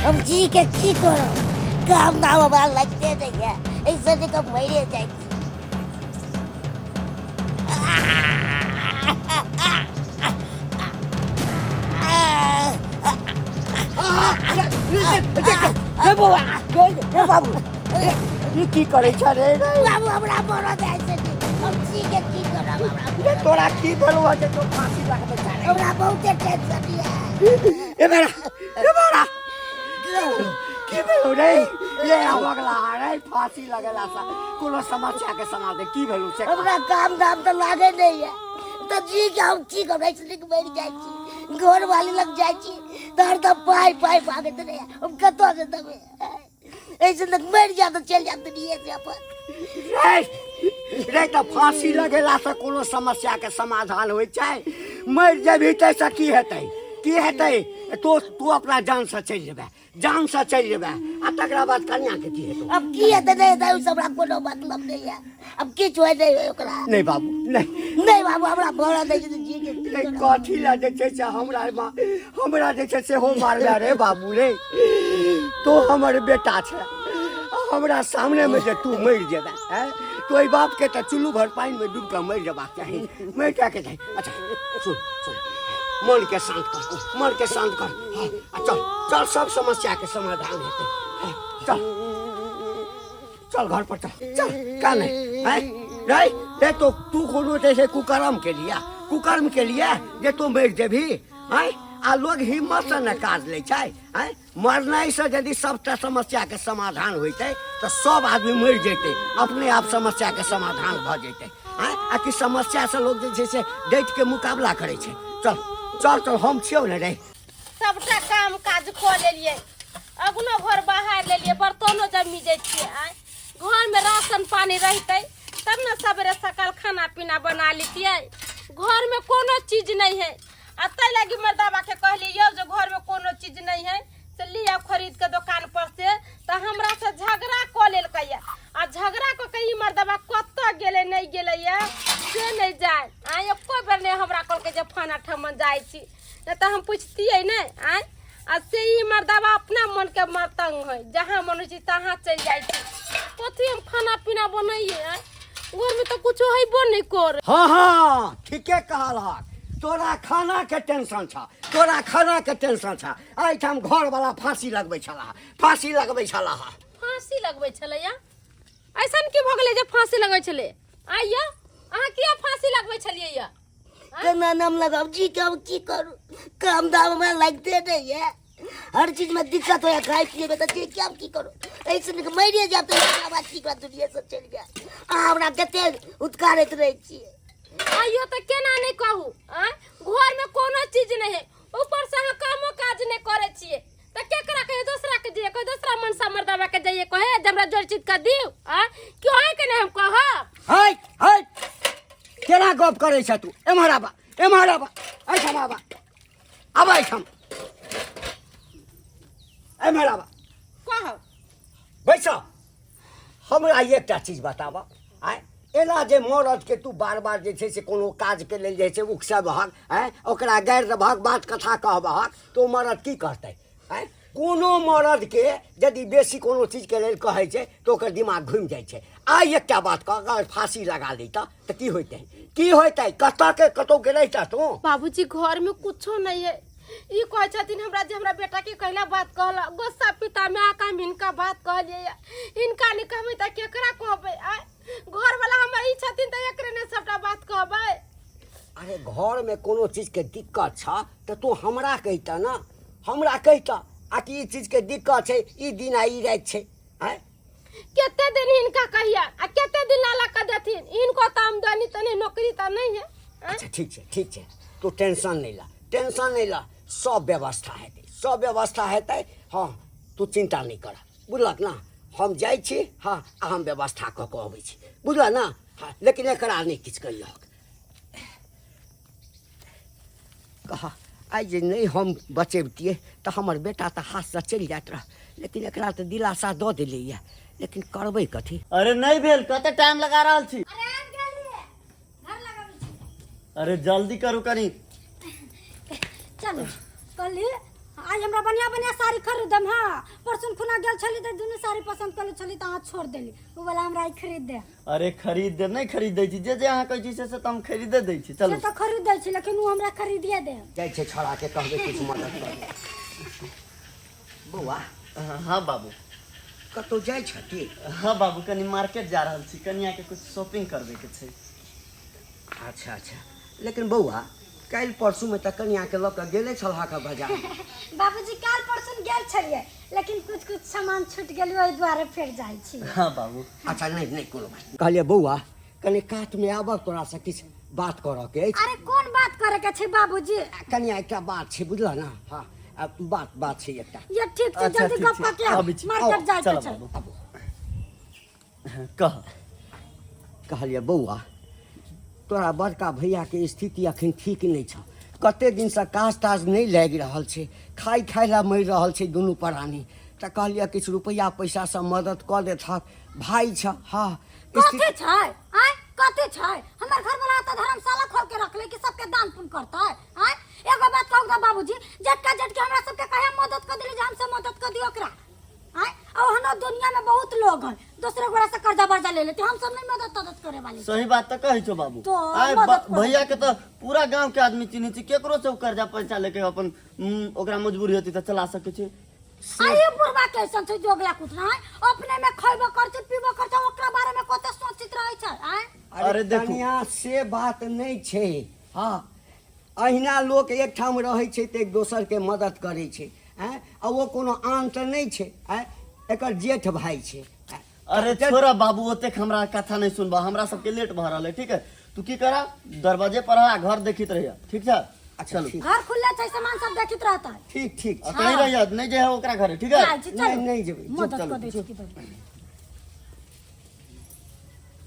हम जी के की करब? काम धाम हमरा लगते नहीं है, ऐसे नहीं तो मरे जाइ छी। रे बौआ, रे रे बाबू, रे, ई की करै छ रे रे? बाबू, हमरा मरऽ दे ऐसे नहीं। हम जी के की करब हमरा? रे, तोरा की भेलौ हँ जे तू फांसी लगबै छ रे? हमरा बहुते टेंशन ये। ए बेरा, ए बेरा, की भेलौ रे? ये अबगला रे, फांसी लगेला से कोनो समस्या के समाधान की भेलौ से? हमरा काम धाम तऽ लागे नहीं है, तऽ जी के हम की करब? ऐसे नहीं मरि जाइ छी। घर वाली लग जाइ छी तऽ हरदम पाइ पाइ मांगैत रहैए, हम कतऽ से देबै? ऐसे तक मरि जायब तऽ चलि जायब दुनिये से अपन। रे रे, तऽ फांसी लगेला से कोनो समस्या के समाधान होइ छै? मरि जेबही ताहिसँ की हेतै? की हेतै? तू तू अपना जान से चलि जेबै, जान से चलि जेबै, आ तकरा बाद कन्या के की हेतौ? अब की हेतै नहि हेतै, ओहिसँ हमरा कोनो मतलब नहि है। अब किछु होइ नहि होइ ओकरा। नहि बाबू, नहि। नहि बाबू, हमरा भरल नहि छै तऽ जी के की नहि करब? कथी लए जे छै से हमरा हमरा जे छै सेहो मारले रे बाबू रे? तू हमर बेटा छै, आ हमरा सामने मे जे तू मरि जेबे हैं, तो एहि बाप के तऽ चुल्लू भर पानि मे डूबि कऽ मरि जेबाक चाही, मरि जाके चाही। अच्छा सुन सुन, मन के शांत कर, मन के शांत कर। हाँ, आ चल चल, सब समस्या के समाधान हेतै। हाँ, चल चल, घर पर चल चल। का नहीं हैं रे? रे, तो तू कोनो जैसे कुकर्म के लिए, कुकर्म के लिए जे तू मरि जेबही हैं? आ लोग हिम्मत से न काज लै छै हैं? मरनाइ से यदि सबटा समस्या के समाधान होइतै तऽ सब आदमी मरि जैतै, अपने आप समस्या के समाधान भऽ जैतै हैं? आ कि समस्या से लोग जे छै से डटि के मुकाबला करै छै। चल चल चल, हम छियौ ने रे। सबटा काम काज कऽ लेलियै, अगनो घर बाहर लेलियै, बर्तनो जमी जाइ छियै। आय घरमे राशन पानी रहितै तब ने सवेरे सकाल खाना पीना बना लितियै। घरमे कोनो चीज नहि है, आ ताहि लागी मर्दाबा के कहली यौ जे घरमे कोनो चीज नहि है से लिया खरीद के दोकान पर से, तऽ हमरा से झगड़ा कऽ लेलकै। आ झगड़ा कऽ के ई मर्दाबा कतऽ गेलै नहि गेलै से नहि जाय। आय एको बेर नहि हमरा कहलकै जे फलाना ठमन जाइ छी, नहि तऽ हम पुछतियै नहि। आँय, आ से ई मर्दाबा अपना मनके मतंग है, जहाँ मन होइ छै तहाँ चलि जाइ छै। कथी हम खाना पीना बनैयै? आँय, घरमे तऽ कुछो हेबो नहि करे। हाँ हाँ, ठीके कहलहक, तोरा खाना के टेंशन छ, तोरा खाना के टेंशन छ। एहिठाम घर वाला फांसी लगबै छलाह, फांसी लगबै छलाह। फांसी लगबै छलैया? ऐसन की भऽ गेलै जे फांसी लगबै छलै? आइया, अहाँ किया फांसी लगबै छलियै या? केना नाम लगाब जी के? हम की करू? काम धाम हमरा लगते नहीं है, हर चीज में दिक्कत हो, खाए पिए में, तऽ जी के हम की करू? ऐसे नीक मरिए जायब तऽ एकरा बाद की बात, दुनिया से चलि जायब। अहाँ हमरा कते उतकारैत रहै छियै। आइयो तऽ केना नहि कहू? आँय, घरमे कोनो चीज नहि है, ऊपर से अहाँ कामो काज नहि करै छियै, तऽ केकरा कहियो? दोसरा के जइए कहे? दोसरा मनसा मर्दाबा के जइए कहे जे हमरा जोड़ चीज के दियौ? आँय, क्यों अहाँके नहि हम कहब? हट हट, केना गप करै छ तू? एम्हर आबा, एम्हर आबा, एहिठाम आबा, आबा एहिठाम, एम्हर आबा। कहब। बैस। हमरा एकटा चीज बताबऽ, आँय, एना जे मरदके तू बार बार जे छै से कोनो काजके लेल जे छै उकसेबहक, आँय, ओकरा गारि देबहक, बात कथा कहबहक, तऽ ओ मरद की करतै? आँय, कोनो मरदके यदि बेसी कोनो चीजके लेल कहै छै तऽ ओकर दिमाग घुमि जाइ छै। आइ एकटा बात कह, अगर फाँसी लगा लैतऽ तऽ की होइतै? की होइतै? कतऽके कतहु रहितऽ तू? बाबूजी, घर में कुछो नहीं है। ई कहै छथिन हमरा जे हमरा बेटा के कहला बात कहला, गुस्सा पिता में आका हम हिनका बात कहलियै। हिनका नहि कहबै तऽ केकरा कहबै? आय, घर वाला हमर ई छथिन तऽ एकरे ने सबटा बात कहबै। अरे, घरमे कोनो चीजके दिक्कत छ तऽ तू हमरा कहितऽ ने, हमरा कहितऽ आ कि ई चीजके दिक्कत छै, ई दिन आ ई राति छै। आँय, कते दिन हिनका कहिया आ कते दिन लाला कऽ देथिन? हिनको तऽ आमदनी तऽ नहि, नौकरी तऽ नहि है। आँय? अच्छा ठीक छै, ठीक छै, तू टेंशन नहि लऽ, टेंशन नहि लऽ, सब व्यवस्था हेतै, सब व्यवस्था हेतै। हँ, तू चिन्ता नहि कर, बुझलक ने? हम जाइ छी, हँ, आ हम व्यवस्था कऽ कऽ अबै छी, बुझलक ने? हँ, लेकिन एकरा नहि किछु कहियक। कह, आइ जे नहि हम बचेबतियै तऽ हमर बेटा तऽ हाथसँ चलि जाइत रह, लेकिन एकरा तऽ दिलासा दऽ देलियै, लेकिन करबै कथी? अरे नहि भेल, कते टाइम लगा रहल छी? अरे जल्दी करू कनी। चलू, कहली। आइ हमरा बढ़िया बढ़िया साड़ी खरीदम। हाँ, परसुन खुना गेल छली तऽ दुनू साड़ी पसंद कर छली तऽ अहाँ छोड़ देली, ओ वाला हमरा आइ खरीद दे। अरे खरीद दे, नहि खरीद दै छी, जे जे अहाँ कहै छी से से तऽ हम खरीदे दै छी। चलू। से तऽ खरीद दै छी, लेकिन ओ हमरा खरीदिए दे। जाइ छै छौड़ा के कहबै किछु मदद कर। बौआ। हाँ बाबू। कतहु जाइ छथि? हाँ बाबू, कनि मार्केट जा रहल छी, कनिया के कुछ शॉपिंग करबे के छै। अच्छा अच्छा, लेकिन बौआ काल्हि परसूमे तऽ कनियाके लऽ कऽ गेले छलहक बाजार। बाबूजी, काल्हि परसुन गेल छलियै, लेकिन कुछ कुछ सामान छूट गेल, ओहि दुआरे फेर जाइ छी। हाँ बाबू। अच्छा, नहि नहि, कोनो बात नहि। कहलियै बौआ, कनि कातमे आबह, तोरासँ किछु बात करऽके अछि। अरे कोन बात करे के छै बाबूजी? कनिया, एकटा बात छै, बुझलह ने? हाँ, आ बात बात छै एकटा। ये ठीक छै। अच्छा, जल्दी ठीक गप छै। कऽ के आबै छी। मार्केट आउ, जाय के चलब छै। बाबू। आबू। कह। कहलियै बौआ, तोरा बड़का भैयाके स्थिति अखन ठीक नहि छौ। कते दिनसँ काज ताज नहि लागि रहल छै, खाइ खाइ लए मरि रहल छै दुनू प्राणी। तऽ कहलियै किछु रुपैआ पैसासँ मदद कऽ देतहक, भाय छ। हँ। कथी छै? आय कथी छै? हमर घर वाला तऽ धर्मशाला खोल के रखले कि सबके दान पुण्य करतै? आय एगो बात कहू तऽ बाबूजी, झटका झटके हमरा सबके कहे मदद कर दिली जे हमसे मदद कर दियो ओकरा। आय आ ओहनो दुनिया में बहुत लोग हैं, दूसरे गोरा से कर्जा वर्जा ले लेते, हम सब नहीं मदद तदद करे वाले। सही बात तऽ कहै छौ बाबू। तो आय मदद करे। भैया के तऽ पूरा गांव के आदमी चिन्है छै, केकरो से उ कर्जा पैसा लेके अपन ओकरा मजबूरी होती तऽ चला सकै छै। आइए बुढ़वा कैसन छै, जोगला कुटना है, अपने में खैबो कर छै पीबो कर छै, ओकरा बारे में कते सोचित रहे छै। आय अरे देखू। कनिया, से बात नहि छै। हँ, अहिना लोक एकठाम रहै छै तऽ एक दोसरके मदद करै छै। आँय, आ ओ कोनो आन तऽ नहि छै, आँय, एकर जेठ भाय छै। अरे छोड़ा बाबू, ओतेक हमरा कथा नहीं सुनबा, हमरा सबके लेट भऽ रहल है। ठीक है, तू की करा, दरवाजे पर रह, घर देखित रहिया, ठीक छै? अच्छा। चलू। ठीक। घर खुले छै, सामान सब देखित रहता है। ठीक ठीक। आ कहीं रहिया, नहीं जे है ओकरा घरे, ठीक है? जाइ छी, चलू। नहि, नहि जेबै। मदद चलू, कऽ दै छी की बाबू।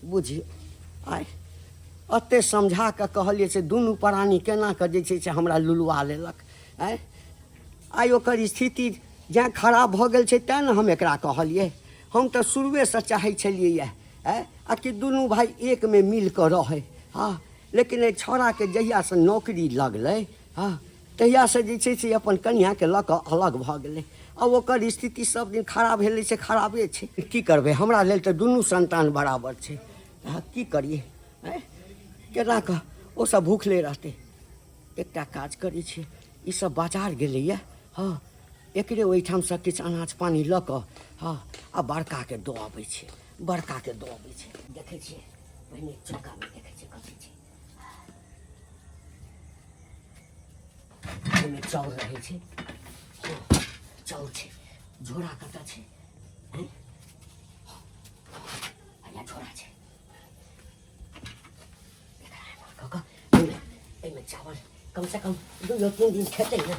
बुझियौ, आइ एते समझा कऽ कहलियै से दुनू प्राणी केना कऽ जे छै से हमरा लुलुआ लेलक। आँय, आइ ओकर स्थिति जैँ खराब भऽ गेल छै तैँ ने हम एकरा कहलियै। हम तऽ शुरुएसँ चाहै छलियै आँय आ कि दुनू भाय एकमे मिल कऽ रहै। हँ, लेकिन एहि छौड़ाके जहियासँ नौकरी लगलै, हँ, तहियासँ जे छै से अपन कनिआँके लऽ कऽ अलग भऽ गेलै। आब ओकर स्थिति सब दिन खराब भेलै से खराबे छै। की करबै, हमरा लेल तऽ दुनू सन्तान बराबर छै। हँ, की करियै? आँय, केना कऽ ओसभ भूखले रहतै? एकटा काज करै छियै, ईसभ बाजार गेलैए, हँ, एकरे ओहिठामसँ किछु अनाज पानि लऽ कऽ, हँ, आ बड़काके दऽ अबै छियै, बड़काके दऽ अबै छियै। देखै छियै पहिने चौकामे, देखै छियै कथी छै एहिमे। चाउर रहै छै, चाउर छै। झोरा कतऽ छै? हैया झोरा छै। कऽ कऽ एहिमे चावल कमसँ कम 2 3 दिन खेतै ने।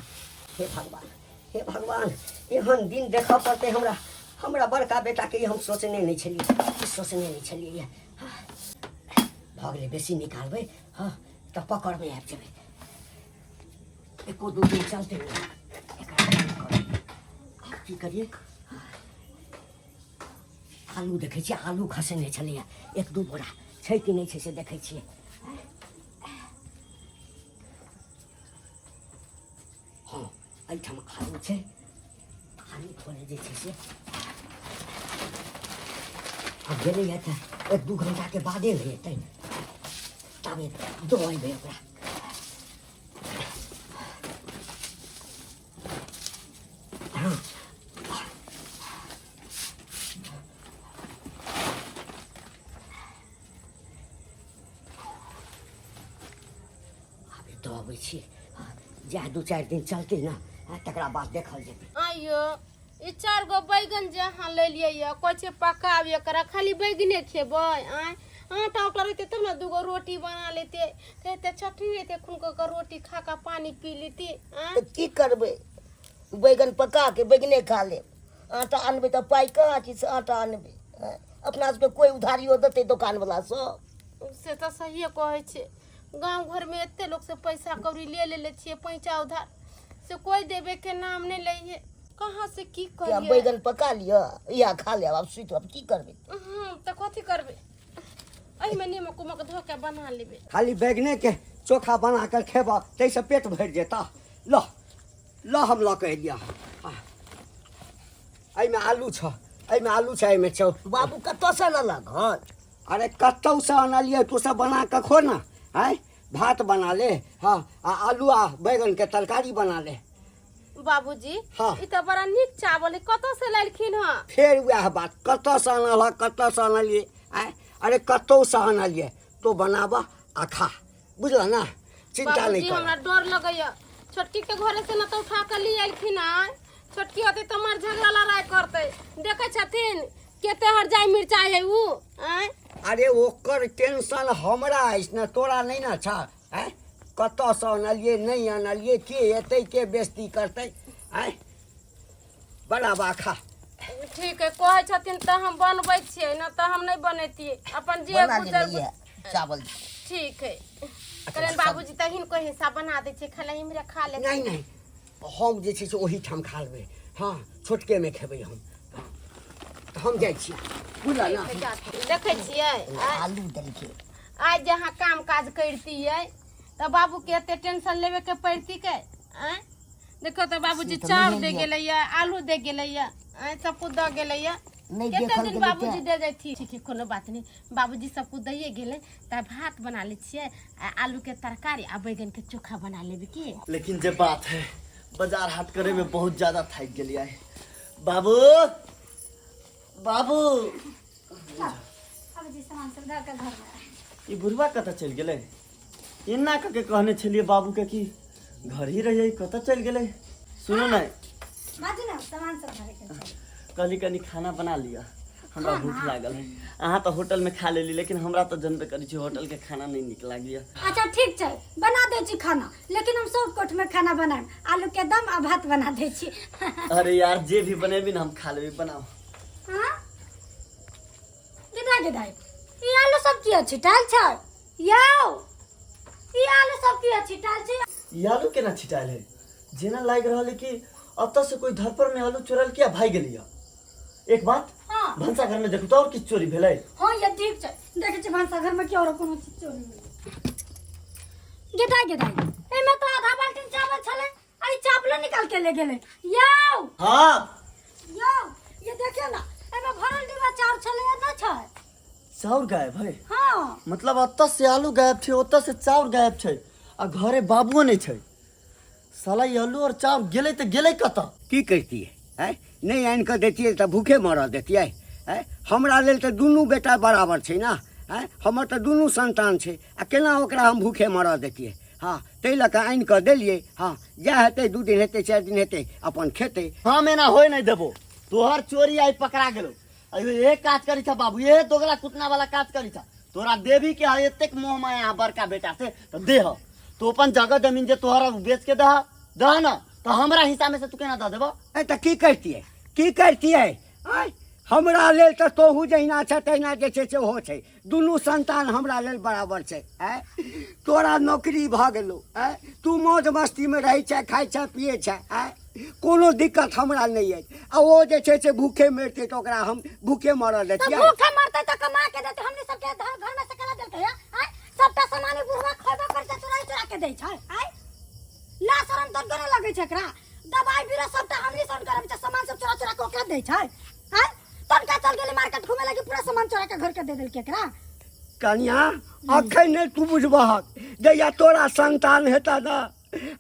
हे भगवान, हे भगवान, एहन दिन देखऽ पड़तै हमरा? हमरा बड़का बेटाके ई हम सोचने नहि छलियै, ई सोचने नहि छलियै। भऽ गेलै, बेसी निकालबै हँ तऽ पकड़मे आबि जेबै। एको 2 दिन चलतै ने। एकरा बन्द करू। आब की करियै? आलू देखै छियै, आलू खसेने छलैए 1-2 बोरा, छै कि नहि छै से देखै छियै। हँ, एहिठाम आलू छै। आलू थोड़े जे छै से आब गेलैए तऽ 1-2 घंटाके बादे ने एतै, ताबे दऽ अयबै ओकरा। हँ, आब दऽ अबै छियै। जा 2-4 दिन चलतै ने, तकरा बाद देखल जेतै। आइयो ई 4 गो बैगन जे अहाँ लेलियै यऽ, कहै छै पकाब एकरा, खाली बैगने खेबै? आँय, आटा उटा रहितै तब ने 2 गो रोटी बना लेते, कहिते चटनी रहितै, खून कऽ कऽ रोटी खा कऽ पानि पी लेती। आँय, तऽ की करबै? बैगन पका के बैगने खा लेब। आटा अनबै तऽ पाइ कहाँ छै से आटा अनबै? आँय, अपना सबके कोइ उधारियो देतै दोकानवला सब? से तऽ सहिए कहै छै। गाँव घरमे एते लोकसँ पैसा कौड़ी ले लेले छियै पैंचा उधार, से कोइ देबे के नाम नहि लैये। कहाँ से की कि आब करियै? बैगन पका लिअ, इएह खा लेब, आब सुति आब की करबै? तऽ कथी करबै? एहिमे नीमक उमक धऽ के बना लेबै। खाली बैगने के चोखा बना कर खेबह ताहिसँ पेट भरि जेतह? लह लऽ हम लऽ कऽ एलियै। एहिमे आलू छ, एहिमे आलू छै, एहिमे चाउर। बाबू कतऽसँ अनलक हन? अरे कतहुसँ अनलियै, तू सब बना कऽ खो ना। आँय, भात बना ले, हँ, आ आलू आ बैगनके तरकारी बना ले। बाबूजी, हाँ। ई तऽ बड़ा नीक चावल है, कतऽ से लालखिन हँ? फेर वएह बात, कतऽसँ अनलह, कतऽसँ अनलियै। आँय, अरे कतहुसँ अनलियै, तो बनाबह आ खा, बुझलह ना? चिंता नहीं बाबूजी कर। हमरा डर लगैया, छोटकी के घरे से न तऽ उठा के ले एलखिन हँ। छोटकी होते तऽ हमर झगड़ा लड़ाई करते, देखै छथिन केते हर जाय मिर्चाई है ऊ। आँय, अरे ओकर टेंशन हमरा अछि ने, तोरा नहि ने छ। आँय, कतऽसँ अनलियै, नहि अनलियै, के एतै, के बेइज्जती करतै। आँय, बनाबा खा। ठीक है, कहै छथिन तऽ हम बनबै छियै, न तऽ हम नहि बनैतियै अपन जे बना गुजर। लेलियै चावल। ठीक है करेन बाबूजी, तऽ हिनको हिस्सा बना दै छियै, खाली इम्हरे खा ले। नहि नहि, हम जे छै से ओहीठाम खा लेबै। हँ, छोटकेमे खेबै हम। तऽ हम जाइ छियै, बुझल ना? देखै छियै आलू देलकै। आइ जे अहाँ काम काज करितियै तऽ बाबूके एते टेंशन लेबे के पड़ती के? आँय, देखो तऽ बाबूजी से तऽ चाउर नहिए दे लिअ। गेलैया, आलू दे गेलैया, आँय, सब कुछ दऽ गेलैया। नहि कते देखल दिन गेलै बाबूजी तें। दे जैथिन। ठीक है, कोनो बात नहि, बाबूजी सब कुछ दैये गेलै तऽ भात बना लै छियै आ आलू के तरकारी आ बैगन के चोखा बना लेबै की? लेकिन जे बात है, बाजार हाट करे में बहुत ज्यादा थाकि गेलियै। बाबू, बाबू। अब जी सामान सब धऽ के घर में। ई बुढ़वा कतऽ चलि गेलै? एना कऽ के कहने छलियै बाबूके कि घर ही रहियै, कतऽ चलि गेलै? सुनू ने। बाजू ने, सामान सब धरे के छै। कहली कनि खाना बना लिअ, हमरा भूख लागल है। अहाँ तऽ होटलमे खा लेली, लेकिन हमरा तऽ जनबे करै छी, होटलके खाना नहि नीक लागैए। अच्छा ठीक छै, बना दै छी खाना, लेकिन हम सब कोठ में खाना बनायब। आलू के दम आ भात बना दै छी। अरे यार, जे भी बनेबी ने हम खा लेबी, बनाओ। हाँ गिदा गिदा, ई आलू सब किया छिटाल छै यौ? ई आलू सब किया छिटाल छै? ई आलू केना छिटायल है? जेना लागि रहल है कि अतऽ से कोई धरपर में आलू चोरल किया भागि गेलै। एक बात, हाँ। भनसा घर में देखू तो और किछु चोरी भेलै? हाँ ये ठीक छै, देखै छी भनसा घर में की और कोनो चीज चोरी भेलै। गिदा गिदा, एमे तो आधा बाल्टीन चावल छलै, आ ई चावलो निकाल के ले गेलै यौ। हाँ। यौ, ये देखियौ ना, एमे भरल डिब्बा चाउर छलै, ना छै। चाउर गायब है? हाँ। मतलब अतऽ से आलू गायब छै, ओतऽ से चाउर गायब छै, आ घरे बाबुओ नहि छै। साला ई आलू और चाउर गेलै तऽ गेलै कतऽ? की करितियै? आँय, नहि आनि कऽ दैतियै तऽ भूखे मरऽ दैतियै? आँय, हमरा लेल तऽ दुनू बेटा बराबर छै ने। आँय, हमर तऽ दुनू सन्तान छै, आ केना ओकरा हम भूखे मरऽ दैतियै? हँ, ताहि लऽ कऽ आनि कऽ देलियै। हँ, जएह हेतै, 2 दिन हेतै, 4 दिन हेतै, अपन खेतै। हम एना होय नहि देबो, तोहर चोरी आइ पकड़ा गेलो। अयो एक काज करी छा बाबू, ये दोगला कुतना वाला काज करी छा। तोरा देवी के है एतेक मोह माया बड़का बेटा से, तो देह तू अपन जगह जमीन जे तोहरा बेच के दह दह ना, तो हमरा हिस्सा में से तू केना दऽ देबो? ए तऽ की करतियै, की करतियै? आँय, हमरा लेल तऽ तोहू जहिना छ तहिना जे छै से ओहो छै, दुनू संतान हमरा लेल बराबर छै। आँय, तोरा नौकरी भऽ गेलौ, आँय, तू मौज मस्तीमे रहै छै, खाइ छै, पियै छै, आँय, कोनो दिक्कत हमरा नहि अछि, आ ओ जे छै से भूखे मरितै तऽ ओकरा हम भूखे मरऽ तऽ दैतियै? भूखे मरतै तऽ कमा के देतै। हमनी सबके घर में से केना देलकै हँ? आँय, सबटा सामान ई बुढ़वा खयबो करै छै, चोरा चोरा के दै छै। आँय, ला शरम तनिको नहि लगै छै एकरा। दवाई बीरो सबटा हमनी सब करबै छै, सामान सब चोरा चोरा के ओकरा दै छै। आँय, तनका चल गेलै मार्केट घूमे लागी, पूरा सामान चोरा के घर के दे देलकै एकरा। कनिया, अखन नहि तू बुझबहक, जहिया तोरा संतान हेतह ने,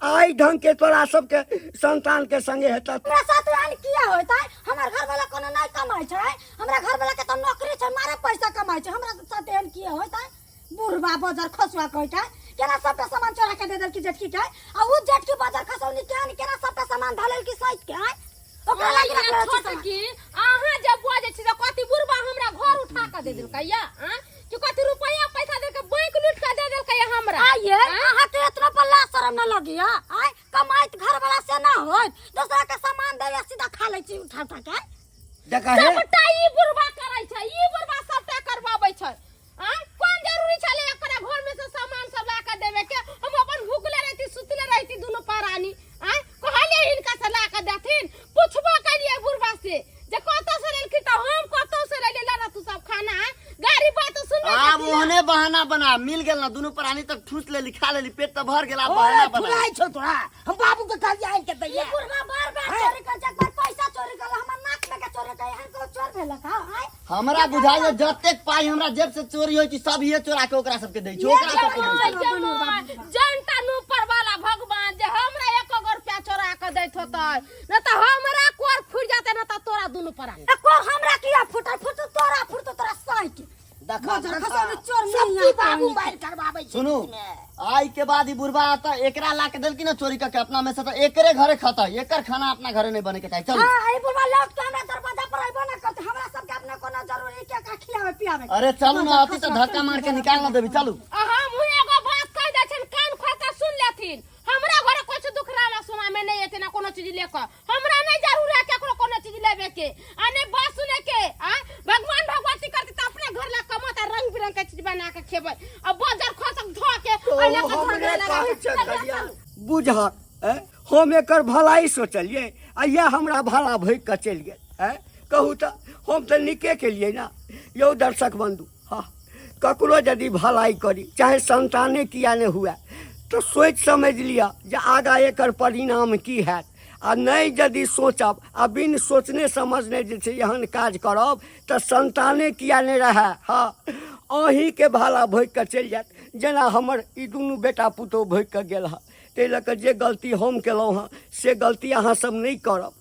आइ ढंग के तोरा सबके संतान के संगे हेतह। हमरा साथ एहन किया होइत है? हमर घर वाला कोनो नहि कमाइ छै? हमरा घर वाला के तऽ नौकरी छै, मारे पैसा कमाइ छै। हमरा साथ एहन किया होइत है? बुढ़वा बजर खसुआ कहै छै, केना सबटा सामान चोरा के दे देलकी जेठकी के, आ उ जेठकी बजर खसौनी केहन, केना सबटा सामान धलेलकी सैत के? आँय, ओकरा लागि रखले रहै छै सामान। छोटकी, अहाँ जे बजै छी से कथी बुढ़बा हमरा घर उठा कऽ दे देलकै या? आँय, कि कथी रुपैआ पैसा दे के बैंक लूट के दे देलकै या हमरा? आइए, अहाँ के एतना पर ला शरम न लगिया? आँय, कमाइत घर वाला से ना होइत, दोसरा के सामान दे सीधा खा लै छी उठा उठा के। देखा हे, सबटा ई बुढ़बा करै छै, ई बुढ़बा सबटा करबाबै छै। आँय, कोन जरूरी छलै एकरा घर में से सामान सब ला के देवे के? हम अपन भूखले रहती, सुतले रहती दुनू प्राणी। आँय, कहलियै हिनका से ला के देथिन, पुछबो कलियै बुढ़बा से जे कतौ से लेलखिन, तऽ हम कतौ से लेलियै, ला तू सब खाना। आँय, गाड़ी बात सुनबे आब करथिन। ओहने बहाना बना मिल गेल ना दुनू प्राणी तक ठूस लेली खा लेली पेट तऽ भर गेल आब ओए बहाना बना फुलाइ छौ तोरा हम बाबू के कहलियै आनि के ई दैया बुढ़वा बार बार चोरी कर छै, एक बार पैसा चोरी कर हमर नाक में के चोरी कर एहन को चोर भेलक हां आय हमरा बुझाइए जतेक पाई हमरा जेब से चोरी होइ छै सब इहे चोरा के ओकरा सबके दै छै ओकरा सबके दै छै जनता नु पर वाला भगवान जे हमरा एको गो रुपया चोरा के दैत होतै न तऽ हमरा कोर फुट जाते न तऽ तोरा दुनू परानी एको हमरा किया फुटल फुटू तोरा फुटू तोरा साइट देखा बजर खसौनी चोर सब नहीं की बाबू मारि करबाबै छै सुनू आई के बाद ई बुढ़बा आता एकरा ला के देलकी ना चोरी करके अपना में से तो एकरे घरे खाता एकर खाना अपना घरे नहीं बने के चाही चलू हां ई बुढ़वा लौट के हमरा दरवाजा पर आइबो ना करते हमरा सबके अपना कोनो जरूरी के का खिलावे पियावे अरे चलू ना अति तो धक्का मार के निकाल ना देबी चलू आ हम एगो बात कह दै छियनि कान खोल के सुन लेथिन हमरा घरे कुछ दुख रामा सुना में नहीं एते ना कोनो चीज लेकर हमरा नहीं जरूर है केकरो कोनो चीज लेबे के आ नहीं बात सुने के आ भगवान भगवती करते त अपने घर ला कमाता रंग बिरंग के चीज बना के खेबै आ बाजार खसक धो के तो आ लेके घर हमरे घर कहै छै लगा करिया बुझहक ऐं? हम एकर भलाई सोचलियै आ इएह हमरा भला भोगि कऽ चलि गेल ऐं? कहू तऽ हम तऽ नीके केलियै ने यौ दर्शक बन्धु हँ ककरो यदि भलाई करी चाहे संताने किया नहि हुए तऽ सोचि समझि लिअ जे आगाँ एकर परिणाम की हैत आ नहि यदि सोचब आ बिन सोचने समझने जे छै एहन काज करब तऽ संताने किया नहि रहए हँ अहीँके भाला भोगि कऽ चलि जायत जेना हमर ई दुनू बेटा पुतोहु भोगि कऽ गेल हँ ताहि लऽ कऽ जे गलती हम केलहुँ हँ से गलती अहाँसभ नहि करब।